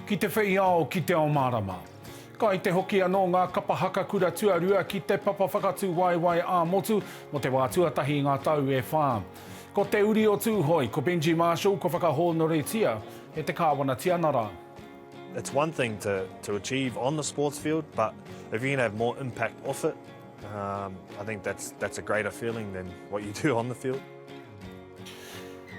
Ki te whei ao, ki te ao mārama. Kai te hoki anō ngā kapa haka kura tuarua ki te papa whakatū waewae ā-motu mō te wā tuatahi i ngā tau e whā. Ko te uri o Tūhoe, ko Benji Marshall kua whakahōnoretia e te Kāwana Tianara. It's one thing to, to achieve on the sports field, but if you can have more impact off it, um, I think that's, that's a greater feeling than what you do on the field.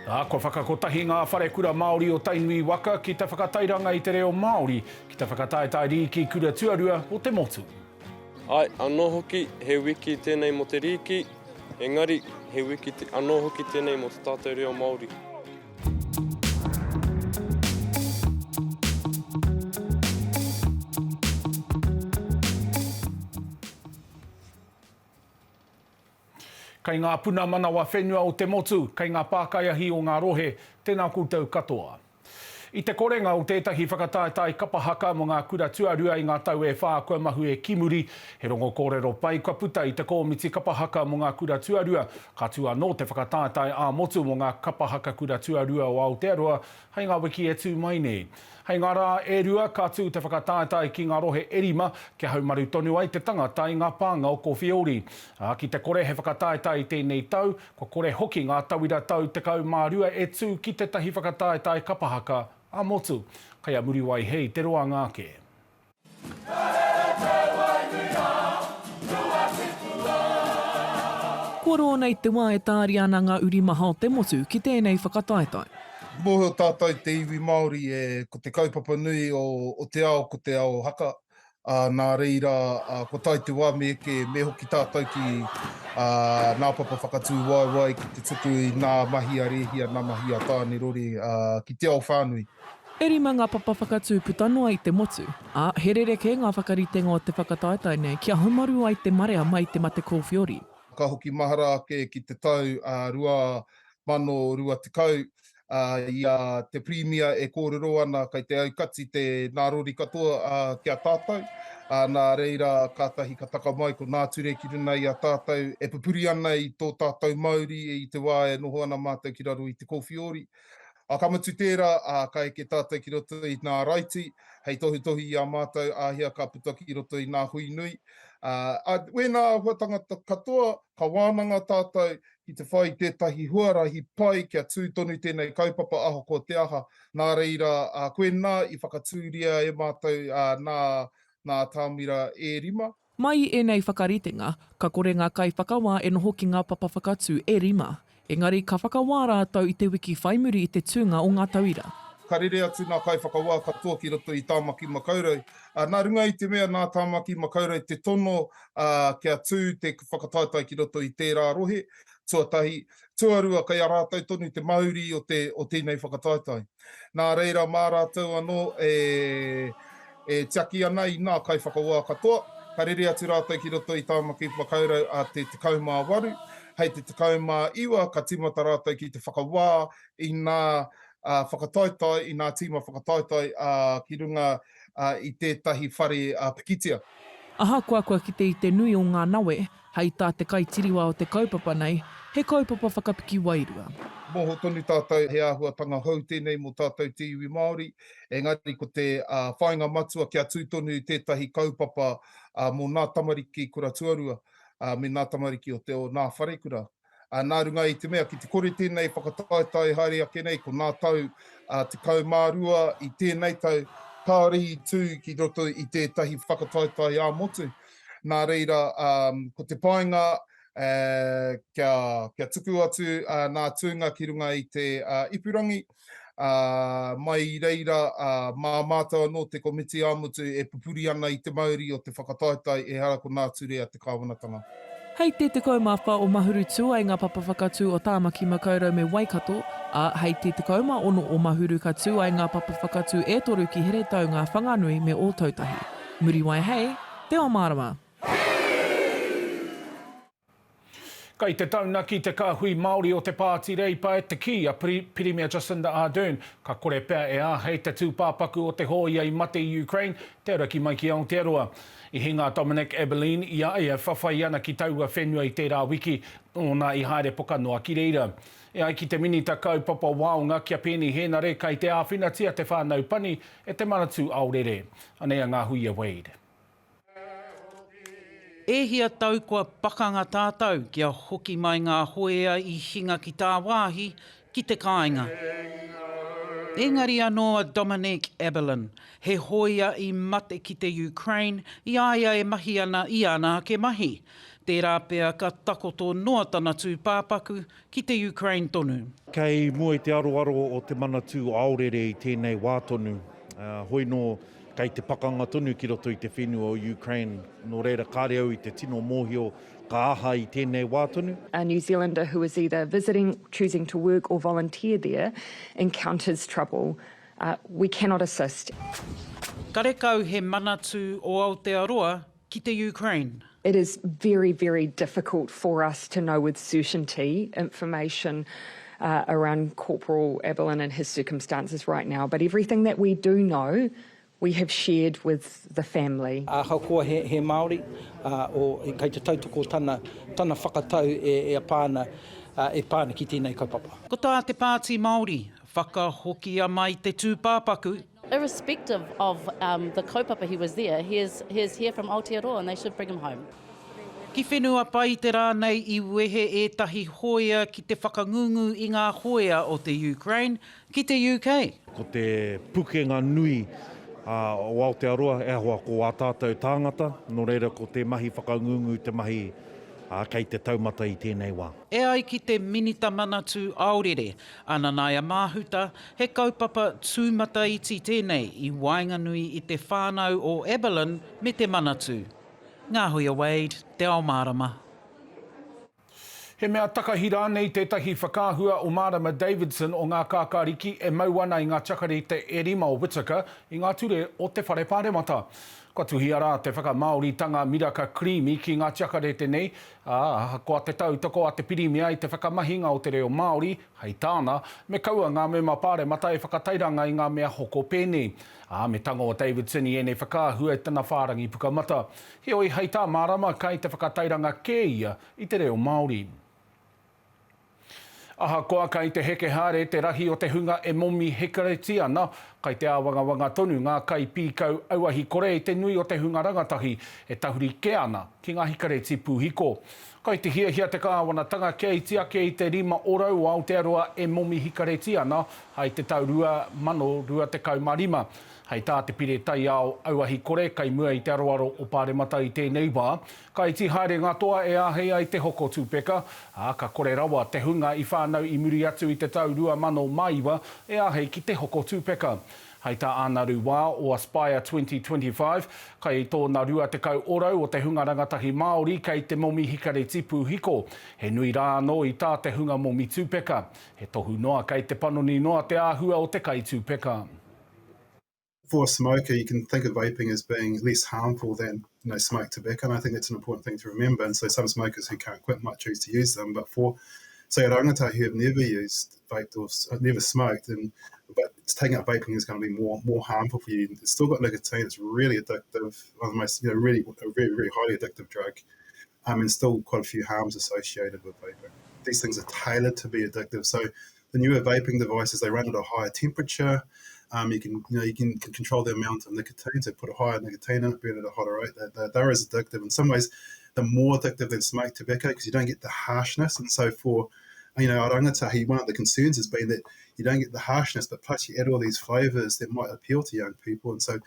Ā, kua whakakotahi ngā wharekura Māori o Tainui waka ki te whakatairanga i te reo Māori ki te whakataetae rīki kura tuarua o te motu. Āe, anō hoki, he wiki tēnei mō te rīki, engari, he wiki anō hoki tēnei mō te tātou reo Māori. Kei ngā puna manawa whenua o te motu, kei ngā pākaiahi o ngā rohe, tēnā koutou katoa. I te korenga o tētahi whakataetae kapa haka mō ngā kura tuarua i ngā tau e whā kua mahue ki muri, he rongo kōrero pai kua puta i te Kōmiti Kapa Haka mō ngā Kura Tuarua, ka tū anō te whakataetae ā-motu mō ngā kapa haka kura tuarua o Aotearoa hei ngā wiki e tū mai nei. Hei ngā rā e rua ka tū te whakataetae ki ngā rohe e rima kia haumaru tonu ai te tangata i ngā pānga o Kōwhiori. Ā, ki te kore he whakataetae i tēnei tau, kua kore hoki ngā tauira tau 12 e tū ki tētahi whakataetae kapa haka ā-motu. Kei a Muriwai Hei te roanga ake. Kua roa nei te wā e tāria ana ngā uri maha o te motu ki tēnei whakataetae. Mōhio tātou te iwi Māori e ko te kaupapa nui o te ao ko te ao haka, ā, nā reira kua tae te wā me eke, me hoki tātou ki nā papa whakatū waewae ki te tuku i nā mahi a Rēhia, nā mahi a Tāne Rori ki te ao whānui. E rima ngā papa whakatū puta noa i te motu, ā, he rerekē ngā whakaritenga o te whakataetae nei kia haumaru ai te marea mai i te mate kōwhiori. Ka hoki mahara ake ki te tau 2020, i a te Pirimia e kōrero ana kei te aukati te nā rori katoa ki a tātou, nā reira kātahi ka taka mai ko nā ture ki runa i a tātou e pupuri ana i tō tātou mauri i te wā e noho ana mātou ki raro i te kōwhiori. Ā, ka mutu tērā, ā, ka eke tātou ki roto i nā raiti, hei tohutohu i a mātou āhea ka puta ki roto i nā hui nui. Ā, ā, wēnā āhuatanga katoa, ka wānanga tātou ki te whai i tētahi huarahi pai kia tū tonu tēnei kaupapa ahakoa te aha. Nā reira, ā, koinā i whakatūria e mātou, ā, nā, nā tāmira e rima. Mai i ēnei whakaritenga, ka kore ngā kaiwhakawā e noho ki ngā papa whakatū e rima. Engari, ka whakawā rātou i te wiki whai muri i te tūnga o ngā tauira. Ka rere atu ngā kaiwhakawā katoa ki roto i Tāmaki Makaurau. Nā runga i te mea nā Tāmaki Makaurau te tono kia tū te whakataetae ki roto i tērā rohe, tuatahi. Tuarua, kei a rātou tonu te mauri o te, o tēnei whakataetae. Nā reira, mā rātou anō e, e tiaki ana i ngā kaiwhakawā katoa, ka rere atu rātou ki roto i Tāmaki Makaurau a te 18, hei te 19 ka tīmata rātou ki te whakawā i ngā whakataetae, i ngā tīma whakataetae ki runga i tētahi whare pikitia. Ahakoa kua kite i te nui o ngā nawe, Hei tā te kaitiriwa o te kaupapa nei, he kaupapa whakapiki wairua. Mōhio tonu tātou he āhuatanga hou tēnei mō tātou te iwi Māori, engari ko te whāinga matua kia tū tonu tētahi kaupapa mō nā tamariki kura tuarua me nā tamariki o te o nā wharekura. Nā runga i te mea ki te kore tēnei whakataetae haere ake nei ko nā tau 12 i tēnei tau kāore i tū ki roto i tētahi whakataetae ā-motu. Nā reira, ko te painga kia, kia tuku atu nā tūnga ki runga i te ipurangi, mai i reira, mā mātou anō te komiti ā-motu e pupuri ana i te mauri o te whakataetae ehara ko nā ture a te kāwanatanga. Hei te 14 o Mahuru tū ai ngā papa whakatū o Tāmaki Makaurau me Waikato, ā, hei te 16 o Mahuru ka tū ai ngā papa whakatū e toru ki Heretaunga, Whanganui me Ōtautahi. Muriwai hei Te Ao Mārama. Kai te taunaki te kāhui Māori o te Pāti Reipa e te kī a Pirimia Jacinda Ardern ka kore pea e āhei te tūpāpaku o te hōia i mate i Ukraine te araki mai ki Aotearoa. I hinga a Dominic Abilene i a ia e whawhai ana ki taua whenua i tērā wiki, nōna i haere poka noa ki reira. E ai ki te Minita Kaupapa Waonga ki a Peeni Henare kai te āwhinatia te whānau pani e te Manatū Aorere. Anei a Ngāhuia Wade. E hia tau kua pakanga tātou kia hoki mai ngā hoea i hinga ki tāwāhi, ki te kāinga. Engari anō a Dominique Abelin, he hōia i mate ki te Ukraine i a ia e mahi ana i āna ake mahi. Tērā pea ka takoto noa tana tūpāpaku ki te Ukraine tonu. Kei mua i te aroaro o te Manatū Aorere i tēnei wā tonu, hoi nō Kei te pakanga tonu ki roto i te whenua o Ukraine, nō reira kāre au i te tino mōhio ka aha i tēnei wā tonu. A New Zealander who is either visiting, choosing to work or volunteer there encounters trouble, we cannot assist. Karekau he manatū o Aotearoa ki te Ukraine. It is very, very difficult for us to know with certainty information around Corporal Abelin and his circumstances right now, but everything that we do know, we have shared with the family. Ahakoa he, he Māori, ā, o, kei te tautoko tana, tana whakatau e, e pā ana, e pā ana ki tēnei kaupapa. Ko tā te Pāti Māori, whakahokia mai te tūpāpaku Irrespective of the kaupapa he was there, he is he is here from Aotearoa and they should bring him home. Ki Whenuapai i te rā nei i wehe ētahi hōia ki te whakangungu i ngā hōia o te Ukraine ki te UK. Ko te pukenga nui o Aotearoa e ahoa ko ā tātou tāngata, nō reira ko te mahi whakangungu te mahi kei te taumata i tēnei wā. E ai ki te Minita Manatū Aorere, a Nanaia Mahuta, he kaupapa tūmataiti tēnei i waenganui i te whānau o Abelin me te Manatū. Ngāhuia Wade, Te Ao Mārama. He mea takahi rānei tētahi whakaahua o Marama Davidson o Ngā Kākāriki e mau ana i ngā tiakarete e rima o Whitaker i ngā ture o te Whare Pāremata. Kua tuhia rā te whakamāoritanga miraka kirīmi ki ngā tiakarete nei, ā, ahakoa te tautoko a te Pirimia i te whakamahinga o te reo Māori, hei tāna, me kaua ngā mema pāremata e whakatairanga i ngā mea hoko pēnei. Ā, me tango a Davidson i ēnei whakaahua i tana whārangi pukamata. Heoi, hei tā Marama, kai te whakatairanga kē ia i te reo Māori. Ahakoa kai te heke haere te rahi o te hunga e momi hekareti ana, kai te āwangawanga tonu ngā kaipīkau auahi kore i te nui o te hunga rangatahi e tahuri kē ana ki ngā hikareti pūhiko. Kai te hiahia te kāwanatanga kia iti ake i te 5 orau o Aotearoa e momi hikareti ana hai te tau 2025. Hei tā te Pire Taiao Auahi Kore kai mua i te aroaro o Pāremata i tēnei wā, Ka iti haere ngā toa e āhei ai te hoko tupeka, ā, ka kore rawa te hunga i whānau i muri atu i te tau 2009 e āhei ki te hoko tupeka. Hei tā Anaru Wā o Aspire 2025, kai tōna 20 orau o te hunga rangatahi Māori kei te momi hikareti pūhiko. He nui rā anō i tā te hunga momi tupeka. He tohu noa kei te panoni noa te āhua o te kai tupeka. for a smoker, you can think of vaping as being less harmful than you know smoked tobacco, and I think that's an important thing to remember. And so some smokers who can't quit might choose to use them, but for say rangatahi who have never used vaped or uh, never smoked, and but taking up vaping is going to be more more harmful for you. It's still got nicotine; it's really addictive, one of the most you know really a very very highly addictive drug, um, and still quite a few harms associated with vaping. These things are tailored to be addictive, so the newer vaping devices they run at a higher temperature. Um, you can you know you can, can control the amount of nicotine, so put a higher nicotine in it, burn at a hotter rate. They're, they're, they're as addictive. In some ways, they're more addictive than smoked tobacco because you don't get the harshness. And so for you know, rangatahi, one of the concerns has been that you don't get the harshness, but plus you add all these flavors that might appeal to young people. And so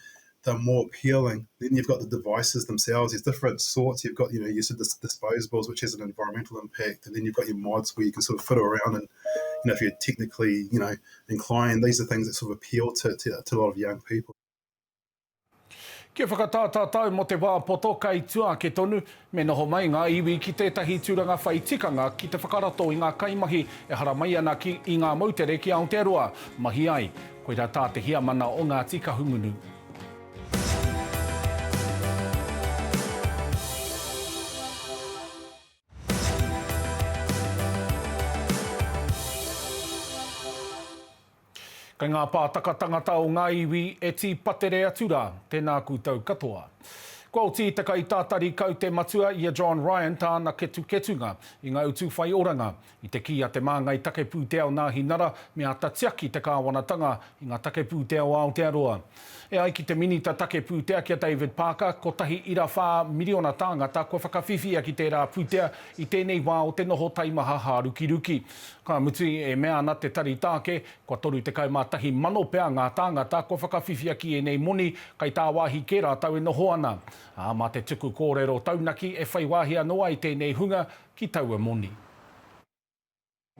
they're more appealing. Then you've got the devices themselves. There's different sorts. You've got, you know, you said the disposables, which has an environmental impact, and then you've got your mods where you can sort of fiddle around and, you know, if you're technically, you know, inclined, these are things that sort of appeal to, to, to a lot of young people. Kia whakatātā tau mō te wā poto kei tua ake tonu, me noho mai ngā iwi ki tētahi tūranga whai tikanga ki te whakarato i ngā kaimahi e haramai ana ki i ngā moutere ki Aotearoa mahi ai. Koirā tā te hiamana o Ngāti Kahungunu. Kei ngā pātaka tangata o ngā iwi e tīpatere atu rā, tēnā koutou katoa. Kua oti i te kaitātari kaute matua i a John Ryan tāna ketuketunga i ngā utu whai oranga. I te kī a te māngai take pūtea o Nāhinara me āta tiaki te kāwanatanga i ngā take pūtea o Aotearoa. E ai ki te Minita Take Pūtea ki a David Parker, 1.4 miriona tāngata kua whakawhiwhia ki tērā pūtea i tēnei wā o te noho taimaha hārukiruki. Ka mutu, e mea ana te Tari Taake, kua 31 mano pea ngā tāngata kua whakawhiwhia ki ēnei moni, kai tāwāhi kē rātou e noho ana. Ā, mā te tuku kōrero taunaki e whai wāhi anō ai tēnei hunga ki taua moni.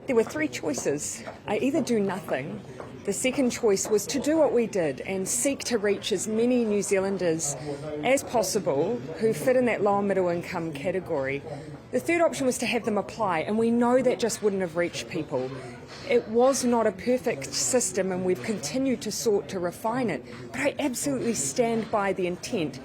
There were three choices. I either do nothing. The second choice was to do what we did and seek to reach as many New Zealanders as possible who fit in that low and middle income category. The third option was to have them apply, and we know that just wouldn't have reached people. It was not a perfect system, and we've continued to sort to refine it, but I absolutely stand by the intent.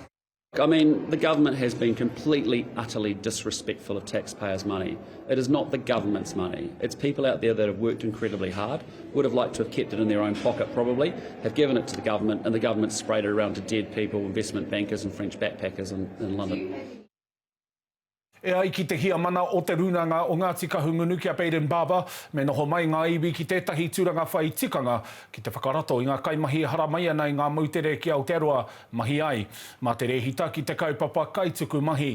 I mean, the government has been completely, utterly disrespectful of taxpayers' money. It is not the government's money. It's people out there that have worked incredibly hard, would have liked to have kept it in their own pocket probably, have given it to the government, and the government sprayed it around to dead people, investment bankers and French backpackers in, in London. E ai ki te hiamana o Te Rūnanga o Ngāti Kahungunu ki a Baden Barber, me noho mai ngā iwi ki tētahi tūranga whai tikanga ki te whakarato i ngā kaimahi e haramai ana i ngā moutere ki Aotearoa mahi ai. Mā te rēhita ki te kaupapa kaituku mahi.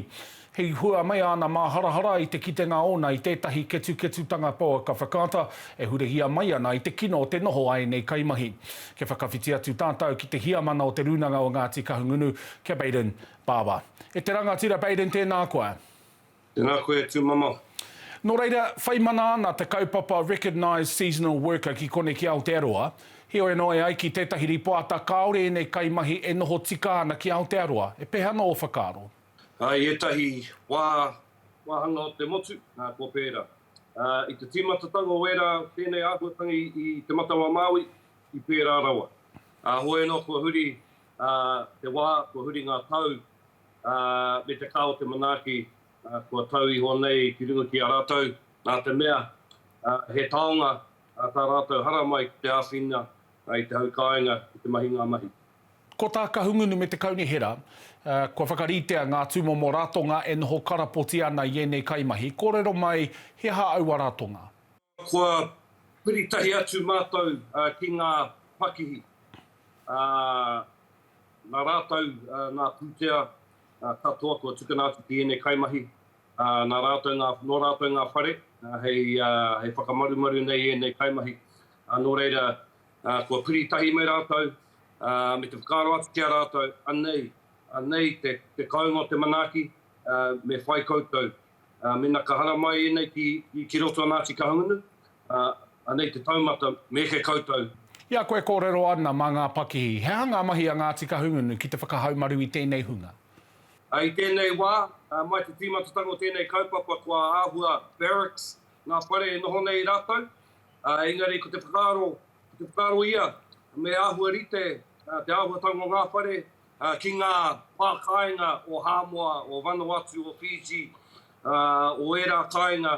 He hua mai āna māharahara i te kitenga ōna i tētahi ketuketutanga pouaka whakaata e hurihia mai ana i te kino o te noho a ēnei kaimahi. Kia whakawhiti atu tātou ki te hiamana o Te Rūnanga o Ngāti Kahungunu, ki a Baden Barber. E te rangatira Baden tēnā koe. Tēnā koe e Tūmamao. Nō reira, whai mana ana te kaupapa Recognised Seasonal Worker ki konei ki Aotearoa. Heoi anō e ai ki tētahi rīpoata kāore ēnei kaimahi e noho tika ana ki Aotearoa. E pēhea ana ō whakaaro? I ētahi wā, wāhanga o te motu, kua pērā. I te tīmatatanga o ērā, tēnei āhuatanga i Te Matau-a-Māui, i pērā rawa. Hoi anō kua huri te wā, kua huri ngā tau, me te kaha o te manaaki kua tau iho nei ki runga ki a rātou, nā te mea he taonga tā rātou haramai ki te āwhina i te hau kāinga ki te mahi ngā mahi. Ko tā Kahungunu me te Kaunihera, kua whakaritea ngā tūmomo ratonga e noho karapoti ana i ēnei kaimahi. Kōrero mai, he aha aua ratonga? Kua piri tahi atu mātou ki ngā pakihi, ā, nā rātou ngā pūtea katoa kua tukuna atu ki ēnei kaimahi, ā, nā rātou ngā, nō rātou ngā whare hei, hei whakamarumaru nei i ēnei kaimahi. Ā, nō reira, kua piri tahi me rātou, ā, me te whakaaro atu ki a rātou, anei, anei te, te kounga o te manaaki, ā, me whai koutou Ā, mēnā ka haramai ēnei ki, ki roto o Ngāti Kahungunu, ā, anei te taumata, me eke koutou. I a koe kōrero ana mā ngā pakihi, he aha ngā mahi a Ngāti Kahungunu ki te whakahaumaru i tēnei hunga? Ā, i tēnei wā, ā, mai te tīmatatanga o tēnei kaupapa kua āhua barracks ngā whare e noho nei rātou, ā, engari ko te whakaaro, ko te whakaaro ia, me āhua rite, ā, te āhuatanga o ngā whare, ki ngā pā kāinga o Hāmoa, o Vanuatu, o Fiji, o ērā kāinga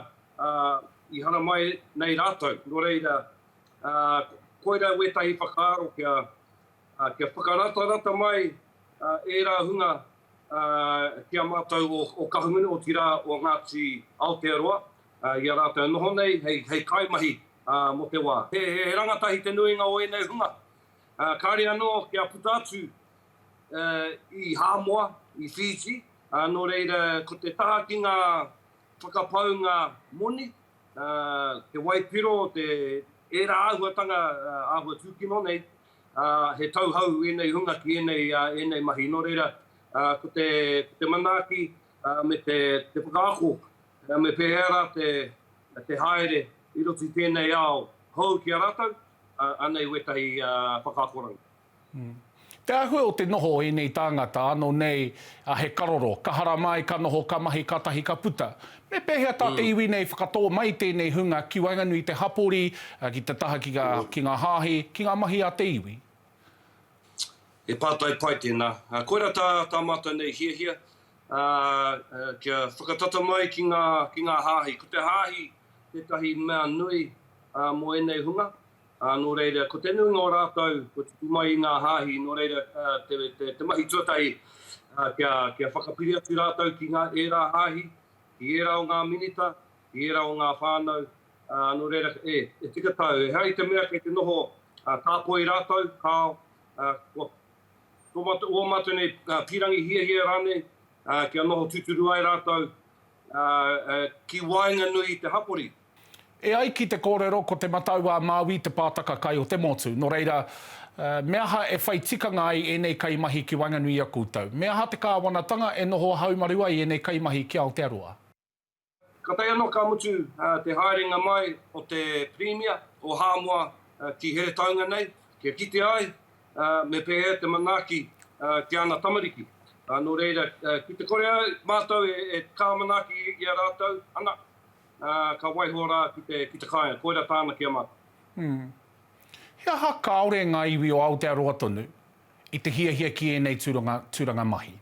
i haramai nei rātou. Nō reira, koirā wētahi whakaaro kia, kia whakaratarata mai ērā hunga ki a mātou o Kahungunu, otirā o Ngāti Aotearoa, i a rātou e noho nei hei kaimahi mō te wā. He rangatahi te nuinga o ēnei hunga, Kāre anō kia puta atu i Hāmoa, i Fiji, nō reira ko te taha ki ngā whakapaunga moni, te waipiro, te, ērā āhuatanga āhua tūkino nei, he tauhou ēnei hunga ki ēnei, ēnei mahi. Nō reira, ko te, ko te manaaki me te, te whakaako me pēhea rā te, te haere i roto i tēnei ao hou ki a rātou, Anei wētahi whakaakoranga. Te āhua o te noho o ēnei tāngata, anō nei he karoro, ka haramai, ka noho, ka mahi, kātahi ka puta. Me pēhea tā te iwi nei whakatō mai tēnei hunga ki waenganui i te hapori, ki te taha ki ngā hāhi, ki ngā mahi a te iwi? He pātai pai tēnā. Koirā tā, tā mātou nei hiahia, kia whakatata mai ki ngā, ki ngā hāhi. Ko te hāhi tētahi mea nui mō ēnei hunga. Ā, nō reira, ko te nuinga o rātou kua tupu mai i ngā hāhi, nō reira, te, te, te mahi tuatahi, ā, kia, kia whakapiri atu rātou ki ngā, ērā hāhi, ki ērā o ngā minita, ki ērā o ngā whānau, ā, nō reira, e, e tika tau, ehara i te mea kei te noho, ā, tāpoi rātou, kāo, ā, kua, tō mātou, ō mātou nei, ā, pīrangi hiahia rānei, ā, kia noho tūturu ai rātou, ā, ki waenganui i te hapori. E ai ki te kōrero ko Te Matau-a-Māui te pātaka kai o te motu. Nō reira, me aha e whai tikanga ai ēnei kaimahi ki waenganui i a koutou? Me aha te kāwanatanga e noho haumaru ai ēnei kaimahi ki Aotearoa? Kātahi anō ka mutu te haerenga mai o te Pirimia o Hāmoa ki Heretaunga nei, kia kite ai me pēhea te manaaki ki ana tamariki. Nō reira, ki te kore ai mātou e kaha manaaki i a rātou, ana, ā, ka waiho rā ki te, ki te kāinga. Koirā tāna ki a mātou. Hmm. He aha kāore ngā iwi o Aotearoa tonu i te hiahia ki ēnei tūranga, tūranga mahi?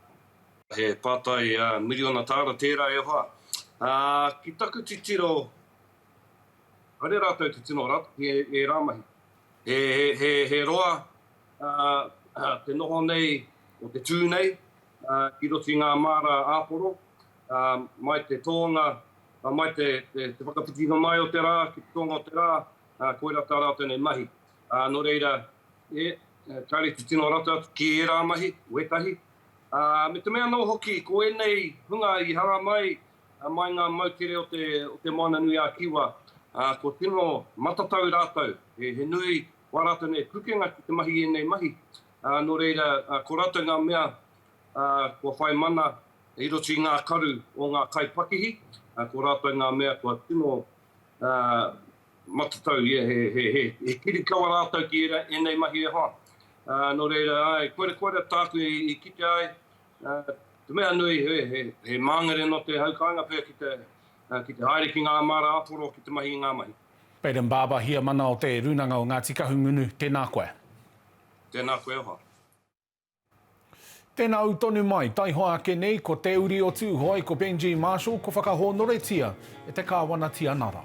He pātai miriona tāra tērā e hoa. Ā, ki taku titiro, kāore rātou te tino rata ki ērā mahi. He, he, he, he roa, ā, te noho nei o te tū nei, ā, ki roto i ngā māra āporo, ā, mai te tōnga, ā, mai te, te, te whakawhitinga mai o te rā ki te tōnga o te rā, ā, koirā tā rātou nei mahi. Ā, nō reira, e, kāre te tino rata atu ki ērā mahi, wētahi. Ā, me te mea anō hoki, ko ēnei hunga i hara mai, mai ngā moutere o te, o te Moana-nui-ā-Kiwa, ā, kua tino matatau rātou, he, he nui wā rātou nei pukenga ki te mahi i ēnei mahi. Ā, nō reira, ko rātou ngā mea, ā, kua whai mana i roto i ngā karu o ngā kaipakihi, ā, ko rātou ngā mea kua tino, ā, matatau, ia, he, he, he, he kirikawa rātou ki ērā, ēnei mahi e hoa. Ā, nō reira, āe, koira, koira tāku i, i kite ai, ā, te mea nui, he, he, he māngere nō te hau kāinga pea ki te, ā, ki te haere ki ngā māra āporo ki te mahi i ngā mahi. Bayden Barber, Hiamana o Te Rūnanga o Ngāti Kahungunu, tēnā koe. Tēnā koe e hoa. Tēnā ū tonu mai, taihoa ake nei, ko Te Uri o Tūhoe, ko Benji Marshall, ko whakahōnoretia e te Kāwana Tianara.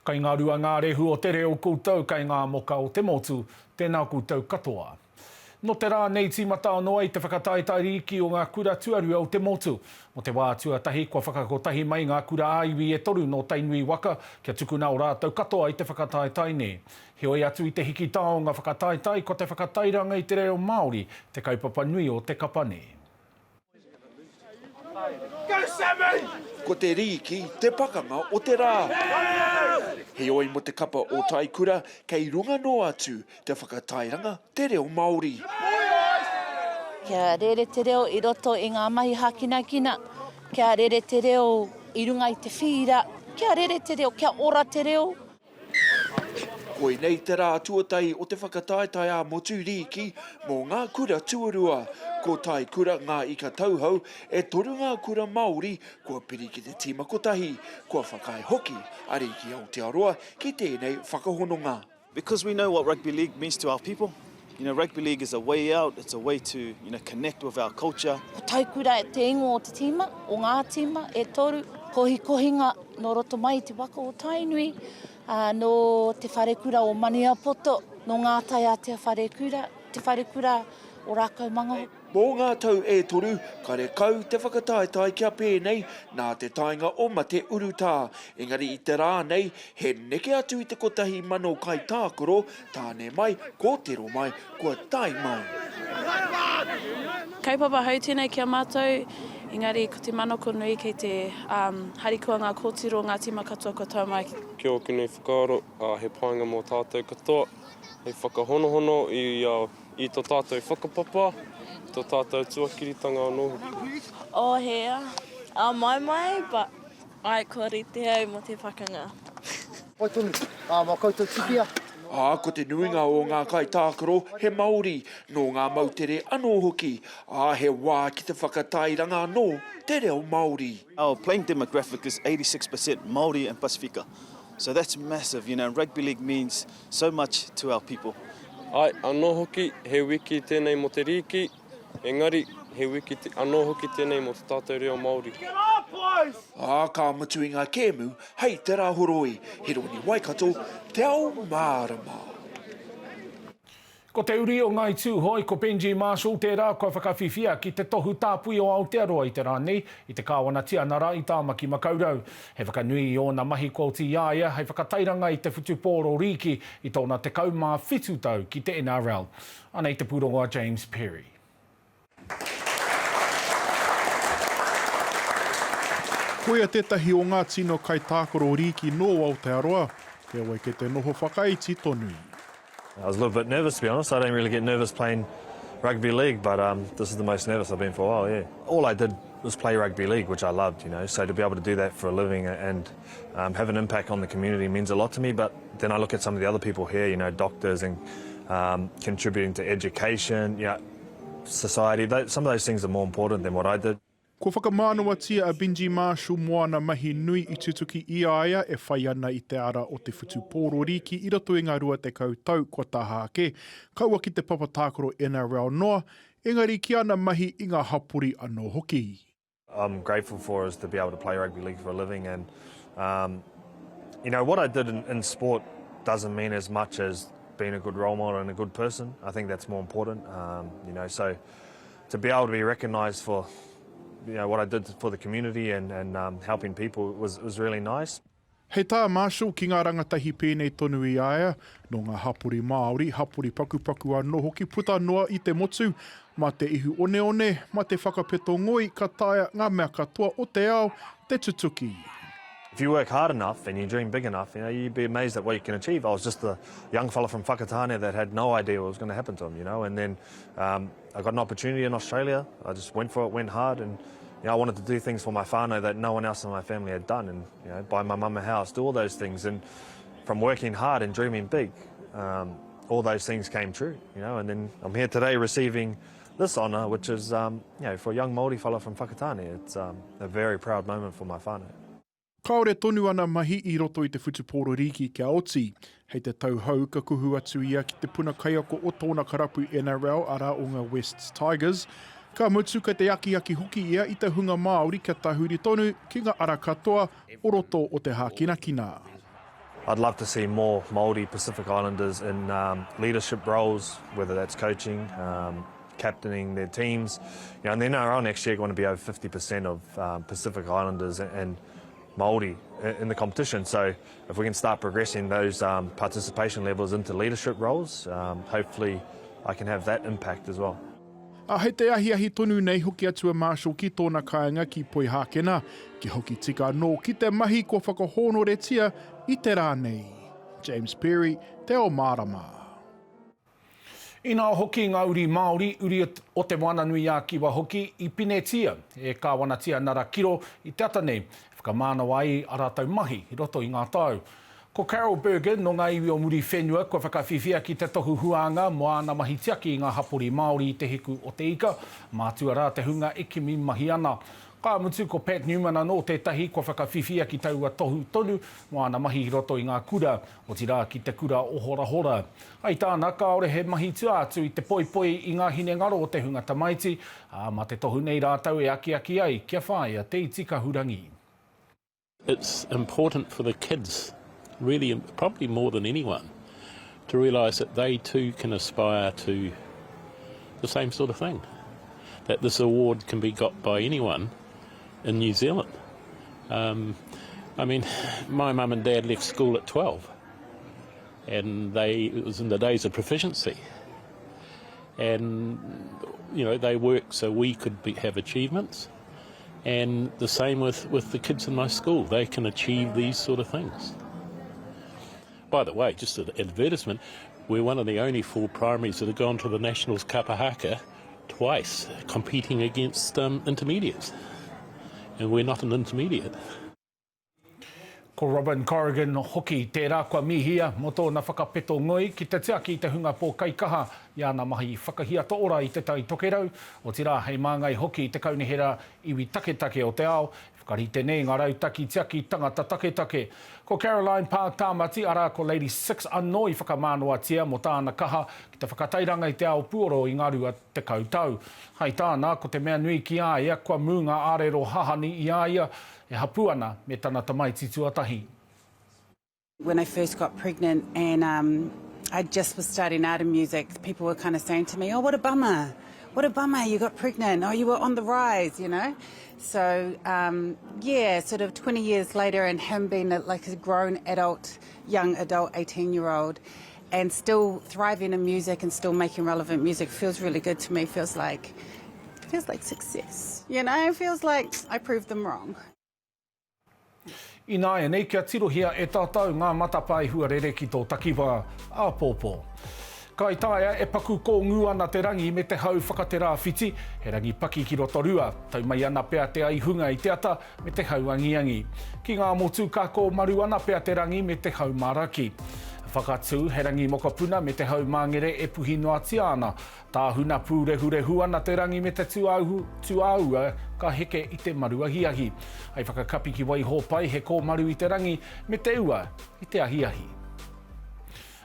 Kai ngā rua ngārehu o te reo koutou, kai ngā moka o te motu, tēnā koutou katoa. Nō te rā nei tīmata anō ai te whakataetae rīki o ngā kura tuarua o te motu. Mō te wā tuatahi kua whakakotahi mai ngā kura ā-iwi e toru nō Tainui waka kia tukuna o rātou katoa i te whakataetae nei. Heoi atu i te hiki taonga whakataetae ko te whakatairanga i te reo Māori te kaupapa nui o te kapa nei. Go Sammy! Ko te rīki te pakanga o te rā. Heoi mo te kapa o Taikura, kei runga noa atu te whakatairanga te reo Māori. Kia rere te reo i roto i ngā mahi hākinakina, kia rere te reo i runga i te whīra, kia rere te reo, kia ora te reo. Koinei te rā tuatahi o te whakataetae ā-motu rīki mō ngā kura tuarua. Ko Taikura ngā ika tauhou, e toru ngā kura Māori kua piri ki te tīma kotahi, kua whakaae hoki a Rīki Aotearoa ki tēnei whakahononga. Because we know what rugby league means to our people, you know, rugby league is a way out, it's a way to, you know, connect with our culture. Ko Taikura te ingoa o te tīma, o ngā tīma e toru, kohikohinga Nō roto mai i te waka o Tainui, ā, nō te wharekura o Maniapoto, nō Ngā Taiātea Wharekura, te wharekura o Rākaumanga hoki. Mō ngā tau e toru, karekau te whakataetae kia pēnei nā te taenga o mate urutā. Engari i te rā nei, he neke atu i te 1,000 kaitākaro, tāne mai, kōtiro mai, kua tae mai. Kaupapa hou tēnei ki a mātou, engari ko te manako nui kei te harikoa ngā kōtiro, ngā tīma katoa kua tau mai. Ki ōku nei whakaaro, he painga mō tātou katoa, hei whakahonohono i tō tātou whakapapa, tō tātou tuakiritanga anō hoki. Oh he āmaimai but Ae, kua rite au mo te pakanga. Pai tonu, ā, mā koutou tikia. Ā, ko te nuinga o ngā kaitākaro he Māori, nō ngā moutere anō hoki, ā, he wā ki te whakatairanga anō te reo Māori. Our playing demographic is 86% Māori and Pasifika, so that's massive, you know, and rugby league means so much to our people. Āe, anō hoki, he wiki tēnei mō te rīki, engari, he wiki anō hoki tēnei mō te tātou reo Māori. Ā, ka mutu i ngā kēmu hei te Rāhoroi, Hironi Waikato, Te Ao Mārama. Ko te uri o Ngāi Tūhoe, ko Benji Marshall tērā kua whakawhiwhia ki te Tohu Tāpui o Aotearoa i te rā nei, i te Kāwana Tianara i Tāmaki Makaurau. He whakanui i ōna mahi kua oti i a ia hei whakatairanga i te whutupōro rīki i tōna 17 tau ki te NRL. Anei te pūrongo a James Perry. Koia tētahi o ngā tino kaitākaro rīki nō Aotearoa, heoi kei te noho whakaiti tonu. I was a little bit nervous to be honest, I don't really get nervous playing rugby league but um, this is the most nervous I've been for a while, yeah. All I did was play rugby league, which I loved, you know, so to be able to do that for a living and um, have an impact on the community means a lot to me, but then I look at some of the other people here, you know, doctors and um, contributing to education, you know, society, some of those things are more important than what I did. Kua whakamānawatia a Benji Marshall mō ana mahi nui i tutuki i a ia e whai ana i te ara o te whutupōro rīki i roto i ngā 20 tau kua taha ake, kaua ki te papa tākaro NRL noa, engari ki ana mahi i ngā hapori anō hoki. I'm grateful for is to be able to play rugby league for a living and um, you know what I did in, in sport doesn't mean as much as being a good role model and a good person. I think that's more important. Um, you know, so to be able to be recognised for you know what I did for the community and, and um, helping people was, was really nice. Hei tā Marshall ki ngā rangatahi pēnei tonu i a ia, nō ngā hapori Māori, hapori pakupaku anō hoki puta noa i te motu, mā te ihu oneone, mā te whakapeto ngoi ka taea ngā mea katoa o te ao te tutuki. If you work hard enough and you dream big enough, you know, you'd be amazed at what you can achieve. I was just a young fella from Whakatane that had no idea what was going to happen to him, you know, and then um, I got an opportunity in Australia. I just went for it, went hard, and you know, I wanted to do things for my whānau that no one else in my family had done, and you know, buy my mum a house, do all those things. And from working hard and dreaming big, um, all those things came true, you know. And then I'm here today receiving this honour, which is, um, you know, for a young Māori fella from Whakatane, it's um, a very proud moment for my whānau. Kāore tonu ana mahi i roto i te whutupōro rīki kia oti. Hei te tau hou ka kuhu atu ia ki te puna kaiako o tōna karapu NRL arā o ngā Wests Tigers. Ka mutu kei te akiaki hoki ia i te hunga Māori kia tahuri tonu ki ngā ara katoa o roto o te hākinakina. I'd love to see more Māori Pacific Islanders in um, leadership roles, whether that's coaching, um, captaining their teams. You know, and the NRL next year going to be over 50% of um, Pacific Islanders and, and Māori in the competition. So if we can start progressing those um, participation levels into leadership roles, um, hopefully I can have that impact as well. A hei te ahiahi tonu nei hoki atu a Marshall ki tōna kāinga ki Poihākena, kia hoki tika anō ki te mahi kua whakahōnoretia i te rā nei. James Perry, Te Ao Mārama. Inā hoki ngā uri Māori, uri o Te Moananui-a-Kiwa hoki, i pinetia e Kāwana Tianara Kiro i te ata nei, e whakamānawa ai a rātou mahi i roto i ngā tau. Ko Carol Bergin nō ngā iwi o Muriwhenua kua whakawhiwhia ki te tohu huānga mō āna mahi tiaki i ngā hapori Māori i Te Hiku o Te Ika, mātua rā te hunga e kimi mahi ana. Ka mutu ko Pat Newman anō tētahi kua whakawhiwhia ki taua tohu tonu mō āna mahi i roto i ngā kura, otirā ki te kura ohorahora. Hei tāna, kāore he mahi tua atu i te poipoi i ngā hinengaro o te hunga tamaiti, ā, mā te tohu nei rātou e akiaki ai kia whāia te iti kahurangi. It's important for the kids, really probably more than anyone, to realise that they too can aspire to the same sort of thing, that this award can be got by anyone in New Zealand. Um, I mean, my mum and dad left school at 12, and they it was in the days of proficiency. And, you know, they worked so we could be, have achievements. And the same with, with the kids in my school. They can achieve these sort of things. By the way, just an advertisement, we're one of the only four primaries that have gone to the Nationals Kapahaka twice, competing against um, intermediates. And we're not an intermediate. Ko Robyn Corrigan hoki tērā kua mihia mō tōna whakapeto ngoi ki te tiaki i te hunga pōkaikaha i āna mahi whakahiato ora i Te Tai Tokerau, otirā hei māngai hoki i te Kaunihera Iwi Taketake o te Ao, e whakarite nei ngā rautaki tiaki tangata taketake. Ko Caroline Parr Tāmati, arā ko Lady Six anō i whakamānawatia mō tāna kaha ki te whakatairanga i te ao puoro i ngā 20 tau. Hai tāna, ko te mea nui ki a ia, kua mū ngā ārero hahani i a ia, E hapū ana me tana tamaiti tuatahi. When I first got pregnant and um, I just was starting out in music, people were kind of saying to me, oh, what a bummer. What a bummer, you got pregnant. Oh, you were on the rise, you know? So, um, yeah, sort of 20 years later and him being a, like a grown adult, young adult, 18-year-old, and still thriving in music and still making relevant music feels really good to me. Feels like feels like success, you know, feels like I proved them wrong. Ināianei kia tirohia e tātou ngā matapae huarere ki tō takiwā āpōpō. Kai taea e paku kōngū ana te rangi me te hau whakaterāwhiti, he rangi paki ki Rotorua, tau mai ana pea te aihunga i te ata me te hau angiangi. Ki ngā motu ka kōmaru ana pea te rangi me te hau maraki. Whakatū, he rangi mokopuna me te hau māngere e puhi noatia ana. Tāhuna pūrehurehu ana te rangi me te tūāhu, tūāua ka heke i te maru ahiahi. Hei whakakapi ki Waihōpai, he kōmaru i te rangi me te ua i te ahiahi.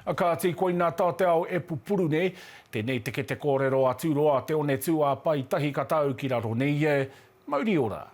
A kāti, koinā tā te ao e pupuru nei. Tēnei te kete kōrero a Tūroa, te one tū ā pae tahi ka tau ki raro nei e. Mauri ora!